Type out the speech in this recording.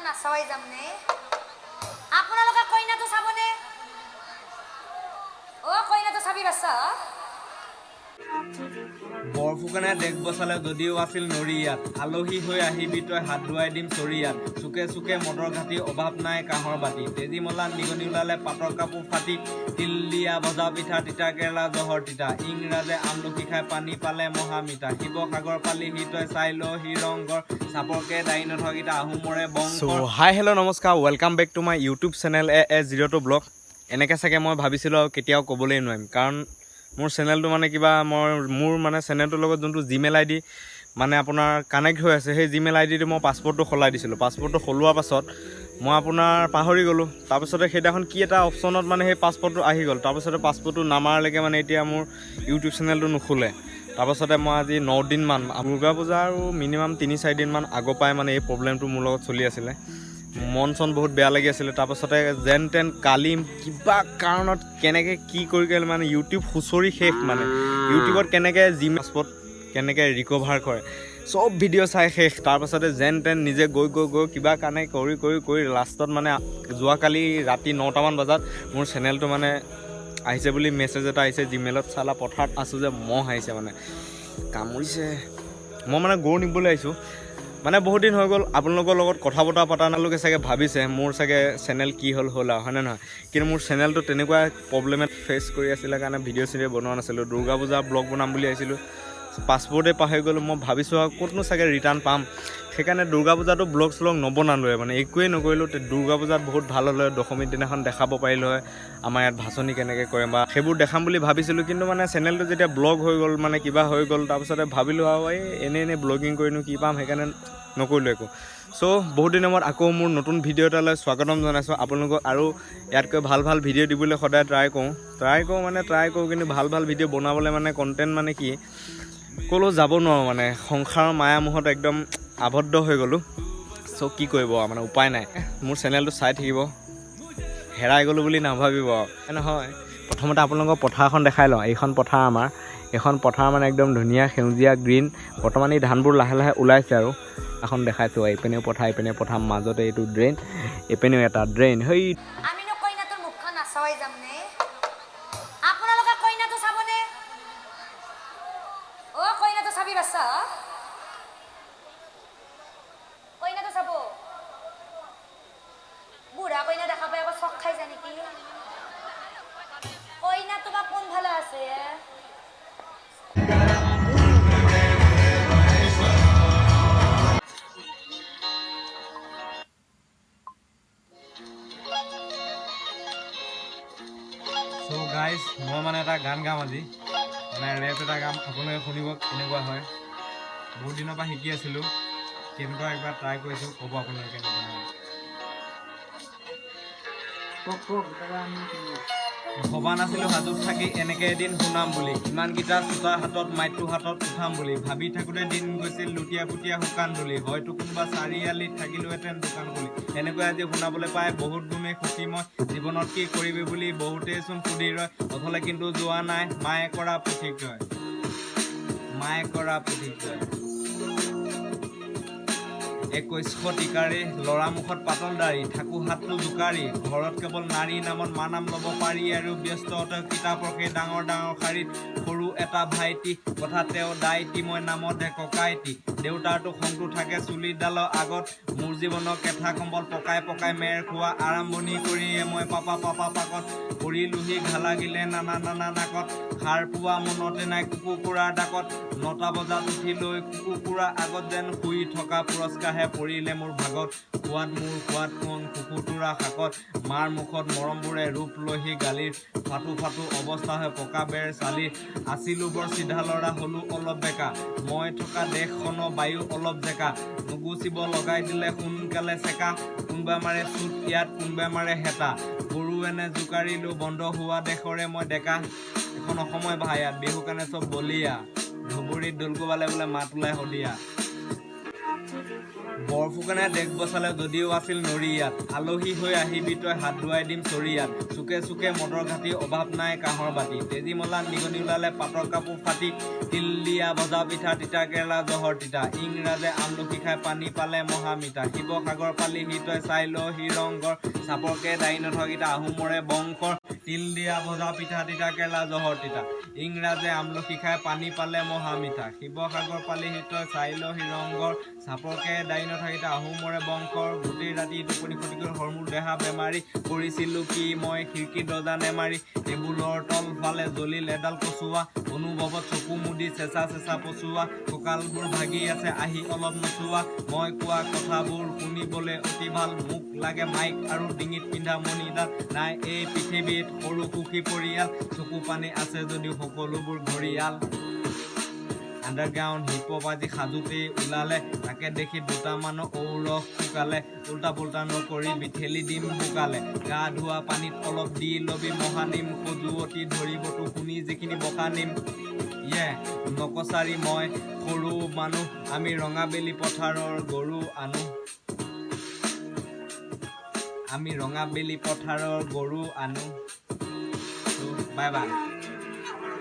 মুখখন নাচাৱাই যামনে? আপোনালোকে কইনাটো চাবনে? অ কইনাটো চাবি বাচ্চা। বৰফুকনে দেশ বচালে যদিও আছিল নৰিয়াত, আলহী হৈ আহিবি তই হাত ধুৱাই দিম চৰিয়াত। চুকে চুকে মদৰ ঘাটি, অভাৱ নাই কাঁহৰ বাতি। তেজীমলা নিগনি ওলালে পাটৰ কাপোৰ ফাটি। তিল দিয়া ভজা পিঠা, তিতা কেৰেলা জহৰ তিতা। ইংৰাজে আমলখি খাই পানী পালে মহামিতা। শিৱসাগৰ পালিহি তই চাই লহি ৰংঘৰ। চাপৰকে দায়ী নথকিতা আহোমৰে বংশ। হাই হেল্ল' নমস্কাৰ, welcome back to my YouTube channel A A 02 blog. এনেকৈ চাগে মই ভাবিছিলোঁ আৰু কেতিয়াও ক'বলৈ নোৱাৰিম, কাৰণ মোৰ চেনেলটো মানে কিবা মই মোৰ মানে চেনেলটোৰ লগত যোনটো জিমেইল আই ডি মানে আপোনাৰ কানেক্ট হৈ আছে, সেই জিমেইল আই ডিটো মই পাছৱৰ্ডটো সলাই দিছিলোঁ। পাছৱৰ্ডটো সলোৱাৰ পাছত মই আপোনাৰ পাহৰি গ'লোঁ। তাৰপিছতে সেইদিনাখন কি এটা অপশ্যনত মানে সেই পাছৱৰ্ডটো আহি গ'ল। তাৰপিছতে পাছৱৰ্ডটো নামাৰালৈকে মানে এতিয়া মোৰ ইউটিউব চেনেলটো নোখোলে। তাৰপাছতে মই আজি 9 দিনমান, দুৰ্গা পূজা আৰু মিনিমাম 3-4 দিনমান আগৰ পৰাই মানে এই প্ৰব্লেমটো মোৰ লগত চলি আছিলে। মন চন বহুত বেয়া লাগি আছিলে। তাৰপাছতে যেন তেন কালি কিবা কাৰণত কেনেকৈ কি কৰি গ'ল, মানে ইউটিউব খুচৰি শেষ, মানে ইউটিউবত কেনেকৈ জিমেইল পাছৱৰ্ড কেনেকৈ ৰিকভাৰ কৰে চব ভিডিঅ' চাই শেষ। তাৰপাছতে যেন তেন নিজে গৈ গৈ গৈ কিবা কাৰণে কৰি কৰি কৰি লাষ্টত মানে যোৱাকালি ৰাতি 9টামান বজাত মোৰ চেনেলটো মানে আহিছে বুলি মেছেজ এটা আহিছে জিমেইলত। চালা, পথাৰত আছোঁ যে মহ আহিছে, মানে কামুৰিছে। মই মানে গৰু নিবলৈ আহিছোঁ। মানে বহুত দিন হৈ গ'ল আপোনালোকৰ লগত কথা বতৰা পতা। নালোকে চাগে ভাবিছে মোৰ চাগে চেনেল কি হ'ল হ'ল আৰু, হয়নে নহয়? কিন্তু মোৰ চেনেলটো তেনেকুৱা প্ৰব্লেমে ফেচ কৰি আছিলে কাৰণে ভিডিঅ' চিডিঅ' বনোৱা নাছিলোঁ। দুৰ্গা পূজা ব্লগ বনাম বুলি আহিছিলোঁ, পাছৱৰ্ডে পাহৰি গ'লোঁ। মই ভাবিছোঁ আৰু ক'তনো চাগে ৰিটাৰ্ণ পাম। সেইকাৰণে দুৰ্গা পূজাটো ব্লগ শ্লগ নবনালোৱে, মানে একোৱেই নকৰিলোঁ। দুৰ্গা পূজাত বহুত ভাল হ'ল হয়, দশমীৰ দিনাখন দেখাব পাৰিলোঁ হয় আমাৰ ইয়াত ভাচনি কেনেকৈ কৰে বা সেইবোৰ দেখাম বুলি ভাবিছিলোঁ। কিন্তু মানে চেনেলটো যেতিয়া ব্লক হৈ গ'ল, মানে কিবা হৈ গ'ল, তাৰপিছতে ভাবিলোঁ আৰু এই এনেই এনেই ব্লগিং কৰিনো কি পাম, সেইকাৰণে নকৰিলোঁ একো। চ' বহুত দিনৰ মূৰত আকৌ মোৰ নতুন ভিডিঅ' এটালৈ স্বাগতম জনাইছোঁ আপোনালোকক। আৰু ইয়াতকৈ ভাল ভাল ভিডিঅ' দিবলৈ সদায় ট্ৰাই কৰোঁ, ট্ৰাই কৰোঁ মানে ট্ৰাই কৰোঁ, কিন্তু ভাল ভাল ভিডিঅ' বনাবলৈ মানে কণ্টেণ্ট মানে কি ক'লেও যাব নোৱাৰোঁ। মানে সংসাৰৰ মায়া মোহত একদম আবদ্ধ হৈ গ'লোঁ। চ' কি কৰিব আৰু, মানে উপায় নাই। মোৰ চেনেলটো চাই থাকিব, হেৰাই গ'লোঁ বুলি নাভাবিব আৰু নহয়। প্ৰথমতে আপোনালোকৰ পথাৰখন দেখাই লওঁ। এইখন পথাৰ আমাৰ। এইখন পথাৰ মানে একদম ধুনীয়া সেউজীয়া গ্ৰীণ। বৰ্তমান এই ধানবোৰ লাহে লাহে ওলাইছে। আৰু এখন দেখাইছোঁ, এইপিনেও পথাৰ, এইপিনে পথাৰ, মাজতে এইটো ড্ৰেইন, এইপিনেও এটা ড্ৰেইন সেই। আমিনো কইনাটোৰ মুখখন নাচাৱাই যামনে? আপোনালোকে কইনাটো চাবনে? অ কইনাটো চাবি বাচ্চা। কইনাটো চাব। বুঢ়া কইনা দেখা পাই আকৌ চক খাই যায় নেকি? কইনাটো বা কোনফালে আছে? চ' গাইজ, মই মানে এটা গান গাম আজি, মানে ৰেপ এটা গাম। আপোনালোকে শুনিব কেনেকুৱা হয়। বহুত দিনৰ পৰা শিকি আছিলোঁ, কেনেকুৱা একবাৰ ট্ৰাই কৰিছোঁ, ক'ব আপোনালোকে কেনেকুৱা হয়। কওক কওক দাদা, আমি শুনি আছোঁ। ভবা নাছিলোঁ হাজোত থাকি এনেকে এদিন শুনাম বুলি, ইমানকেইটা চোতাৰ হাতত মাইকটো হাতত উঠাম বুলি। ভাবি থাকোঁতে দিন গৈছিল লুটীয়া পুটীয়া শুকান ধূলি। হয়তো কোনোবা চাৰিআলিত থাকিলোহেঁতেন দোকান খুলি। এনেকৈ আজি শুনাবলৈ পাই বহুত গুণে সুখী মই। জীৱনত কি কৰিবি বুলি বহুতেই চোন সুধি ৰয়। অথলে কিন্তু যোৱা নাই মায়ে কৰা পুথিক ৰয়, মায়ে কৰা পুথিক ৰয়। 21 শতিকাৰে ল'ৰা মুখত পাতল দাড়ি, থাকো হাতটো জোকাৰি। ঘৰত কেৱল নাৰী নামত মা নাম ল'ব পাৰি। আৰু ব্যস্ত তেওঁ কিতাপৰ সেই ডাঙৰ ডাঙৰ শাৰীত। সৰু এটা ভাইটি, কথা তেওঁ দাইটি, মই নামতহে ককাইটি। দেউতাৰতো খংটো থাকে চুলিডালৰ আগত। মোৰ জীৱনৰ কেঁথা কম্বল পকাই পকাই মেৰ খোৱা আৰম্ভণি কৰিয়ে মই পাপা পাপা পাকত পৰিলোহি, ঘা লাগিলে নানা নানা নাকত। সাৰ পোৱা মনতে নাই কুকুৰাৰ ডাকত। 9টা বজাত উঠি লৈ কুকুৰা আগত যেন শুই থকা পুৰস্কাৰহে পৰিলে মোৰ ভাগত। সোৱাদ মোৰ সোৱাদ কোন কুকুৰটোৰা শাকত। মাৰ মুখত মৰমবোৰে ৰূপ লহি গালিৰ। ফাটো ফাটো অৱস্থা হৈ পকা বেৰ চালিৰ। আছিলো বৰ চিধা ল'ৰা, হলো অলপ বেকা। মই থকা দেশখনৰ বায়ু অলপ জেকা। নুগুচিব লগাই দিলে সোনকালে চেকা। কোনোবা মাৰে চুট ইয়াত, কোনোবা মাৰে হেতা। গৰু এনে জোকাৰিলো বন্ধ হোৱা দেশৰে মই ডেকা। এখন অসময় ভাই, ইয়াত বিহু কাৰণে চব বলিয়া। ধুবুৰীত ঢোল কোবালে বোলে মাত ওলাই শদিয়া। বৰফুকনে দেশ বচালে যদিও আছিল নৰিয়াত। আলহী হৈ আহিবি তই, হাত ধুৱাই দিম চৰিয়াত। চুকে চুকে মদৰ ঘাটি, অভাৱ নাই কাঁহৰ বাতি। তেজীমলাত নিগনি ওলালে পাটৰ কাপোৰ ফাটি। তিল দিয়া ভজা পিঠা, তিতা কেৰেলা জহৰ তিতা। ইংৰাজে আমলখি খাই পানী পালে মহামিঠা। শিৱসাগৰ পালিহি তই, চাই লহি ৰংঘৰ। চাপৰকে দায়ী নথকিতা আহোমৰে বংশৰ। তিল দিয়া ভজা পিঠা, তিতা কেৰেলা জহৰ তিতা। ইংৰাজে আমলখি খাই পানী পালে মহামিঠা। শিৱসাগৰ পালিহি তই, চাই লহি ৰংঘৰ। চাপৰকে দায়ী নথাকিতা আহোমৰে বংশৰ। গোটেই ৰাতি টোপনি খতি কৰি হৰমূৰ দেহা বেমাৰী। কৰিছিলো কি মই খিৰিকী দৰ্জা নেমাৰি। টেবুলৰ তলফালে জ্বলিল এডাল কচুৱা। অনুভৱত চকু মুদি চেঁচা চেঁচা পচোৱা। কঁকালবোৰ ভাগি আছে, আহি অলপ নচোৱা। মই কোৱা কথাবোৰ শুনিবলৈ অতি ভাল। মোক লাগে মাইক আৰু ডিঙিত পিন্ধা মণিডাল। নাই এই পৃথিৱীত সৰু সুখী পৰিয়াল। চকু পানী আছে যদিও সকলোবোৰ ঘৰিয়াল। আণ্ডাৰগ্ৰাউণ্ড হিপ হপ আজি সাজোতেই ওলালে। তাকে দেখি দুটামানৰ ঔৰস শুকালে। উল্টা পুল্টা নকৰিবি, ঠেলি দিম বোকালে। গা ধোৱা পানীত অলপ দি লবি মহানিম। খজুৱতি ধৰিবতো শুনি যিখিনি বখানিম। ইয়ে নকছাৰী মই সৰু মানুহ, আমি ৰঙাবেলি পথাৰৰ গৰু আনো। আমি ৰঙাবেলি পথাৰৰ গৰু আনো। Bye bye.